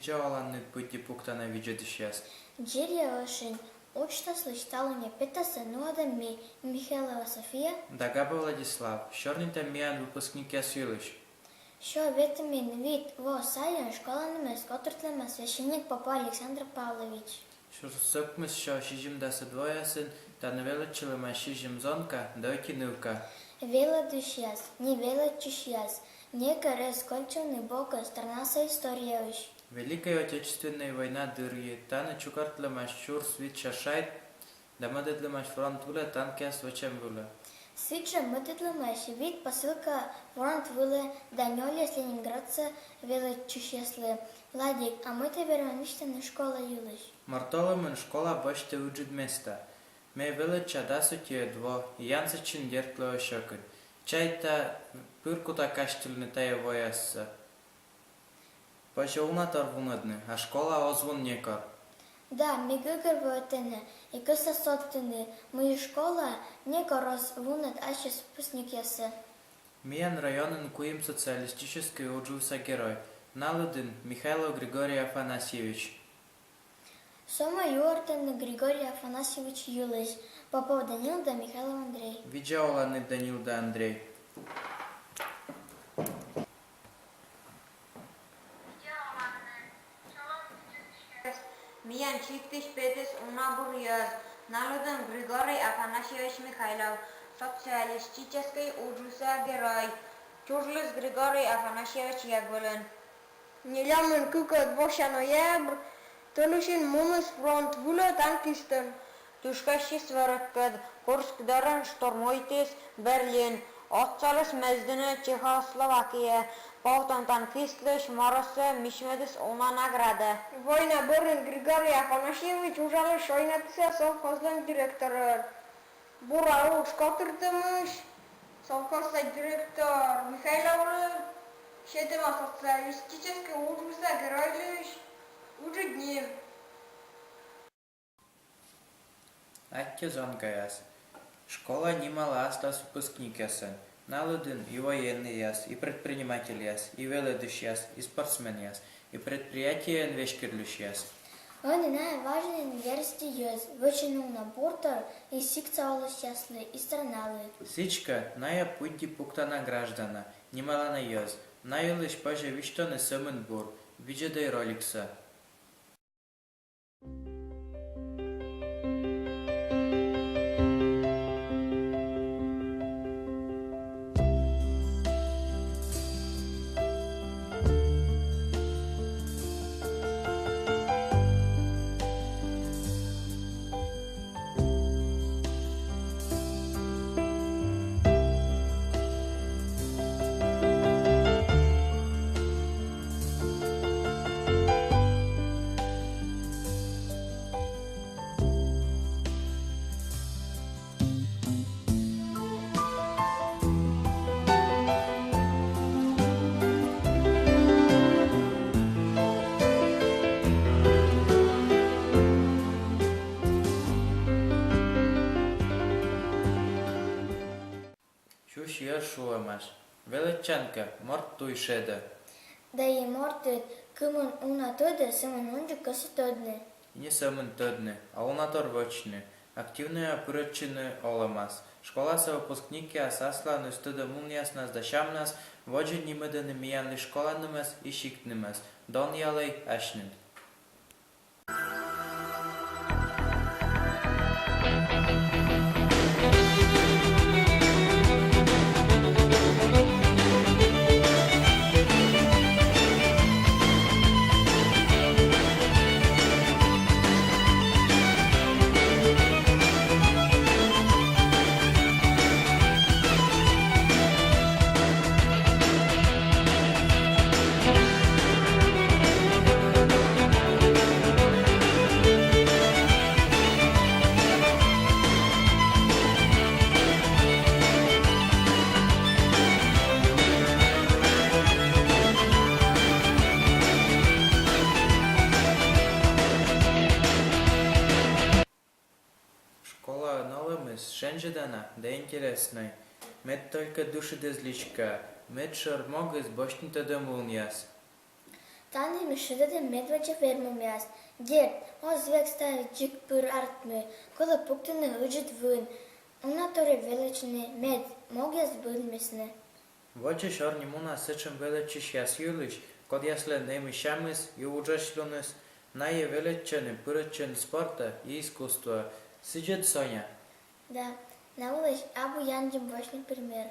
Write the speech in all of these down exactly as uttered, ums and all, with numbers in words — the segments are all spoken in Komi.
Видза оланныд, пыдди пуктана видзӧдысьяс. Дзиръя ӧшинь. Уджтаслысь талунъя петасӧ нуӧдам ми, Михайлова София да Габа Владислав. Сёрнитам миян выпускникъяс йылысь. Сё ветымын вит во сайын школанымӧс котыртлӧма священник Попов Александр Павлович. Сюрс ӧкмыссё сизимдасӧд воясын тані велӧдчылӧмаӧсь сизим зонка да ӧти нывка. Велӧдысьяс, ни велӧдчысьяс, некор эз кольччылны бокӧ странаса историяысь. Великӧй Отечественнӧй война дырйи тані чукӧртлӧмаӧсь сюрс витсё шайт да мӧдӧдлӧмаӧсь фронт вылӧ танкъяс вӧчӧм вылӧ. Сідзжӧ мӧдӧдлӧмаӧсь вит посылка фронт вылӧ да нёльӧс Ленинградса велӧдчысьяслы. Владик, а мый тэ верман висьтавны школа йылысь? Морт олӧмын школа босьтӧ ыджыд места. Ме велӧдча дас ӧтиӧд во, янсӧдчыны, дерт, лоӧ сьӧкыд. Чайта, пыр кута казьтылны тайӧ вояссӧ. Позьӧ унатор вунӧдны, а школа оз вун некор. Да, ме гӧгӧрвоа тэнӧ и кӧсъя содтыны, мый школа некор оз вунӧд ассьыс выпускникъяссӧ. Миян районын куим социалистическӧй уджвывса герой. На лыдын Михайлов Григорий Афанасьевич. Со ме юӧртӧны Григорий Афанасьевич йылысь, Попов Данил да Михайлов Андрей. Видза оланныд, Данил да Андрей. Миян сиктысь петіс уна бур йӧз. На лыдын Григорий Афанасьевич Михайлов, социалистическӧй уджвывса герой. Чужліс Григорий Афанасьевич Ягвылын. Нелямын кыкӧд вося ноябрь тӧлысьын муніс фронт вылӧ танкистӧн. Тышкасис вӧрӧгкӧд, Курск дорын штурмуйтіс Берлин, отсаліс мездыны Чехословакияӧ. Повтӧм танкистлысь морӧссӧ мичмӧдіс уна награда. Война бӧрын Григорий Афанасьевич уджаліс Шойнатыса совхозлӧн директорӧн. Бура удж котыртӧмысь совхозса директор Михайловлы сетӧма социалистическӧй уджвывса геройлысь ыджыд ним. Аттьӧ, зонкаяс. Школа нимала аслас выпускникъясӧн. На лыдын и военнӧйяс, и предпринимательяс, и велӧдысьяс, и спортсменъяс, и предприятиеӧн веськӧдлысьяс. Ӧні найӧ важӧн верстьӧ йӧз, вӧчӧны уна буртор и сиктса олысьяслы, и страналы. Сідзкӧ, найӧ пыдди пуктана граждана, нималана йӧз. На йылысь позьӧ висьтооны сӧмын бур. Видзӧдӧй роликсӧ. Сюсь йӧр шуӧмаӧсь. Велӧдчан кӧ, морт туй шедӧ. Да и мортыд, кымын уна тӧдӧ, сымын унджык кӧсйӧ тӧдны. И не сӧмын тӧдны, а унатор вӧчны. Активнӧя пырӧдчыны олӧмас. Школаса выпускникъяс асланыс тӧдӧмлунъяснас да сямнас водзӧ нимӧдӧны миянлысь школанымӧс и сиктнымӧс. Донъялӧй асьныд. Школаын олӧмыс шензьӧдана да интереснӧй. Мед только дышыд эз личка, медшӧр могыс босьтны тӧдӧмлунъяс. Тані ми шедӧдім медводдза вермӧмъяс. Дерт, оз век ставыс дзик пыр артмы, колӧ пуктыны ыджыд вын. Уна тор велӧдчыны, мед могъяс збыльмисны. Водзӧ сёрни мунас сэтшӧм велӧдчысьяс йылысь, кодъяслӧн эмӧсь сямыс и уджачлуныс, найӧ велӧдчӧны, пырӧдчӧны спортӧ и искусствоӧ. Сідз ӧд, Соня? Да, на вылысь абу яндзим вӧчны пример.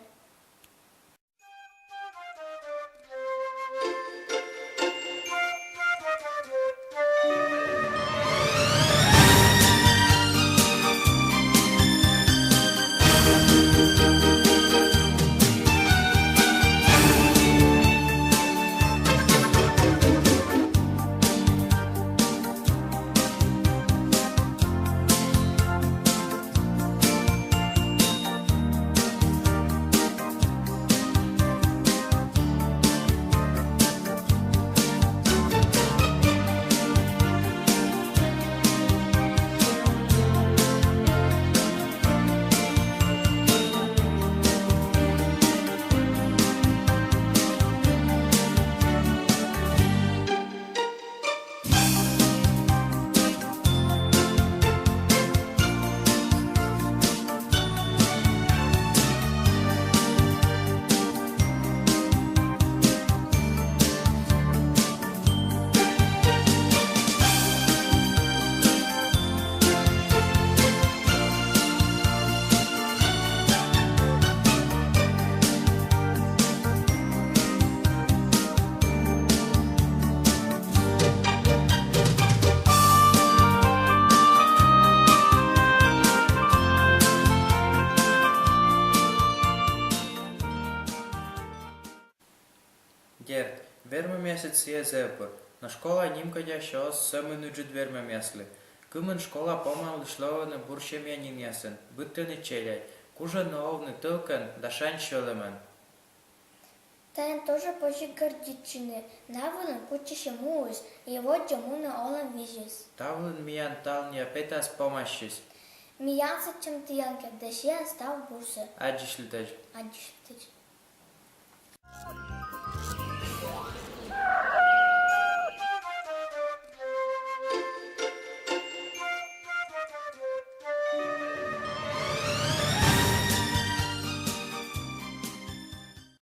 Дерт, вермӧмъясыд сійӧ зэв бур, но школа нимкодясьӧ оз сӧмын ыджыд вермӧмъяслы. Кымын школа помалысь лоӧны бур семьянинъясӧн, быдтӧны челядь, кужӧны овны тӧлкӧн да шань сьӧлӧмӧн. Тайӧн тоже позьӧ гордитчыны, на вылын кутчысьӧ муыс и водзӧ мунӧ олӧм визьыс. Та вылын миян талунъя петас помасьыс. Миян сэтчӧм тіянкӧд да сиа став бурсӧ. Аддзысьлытӧдз. Аддзысьлытӧдз.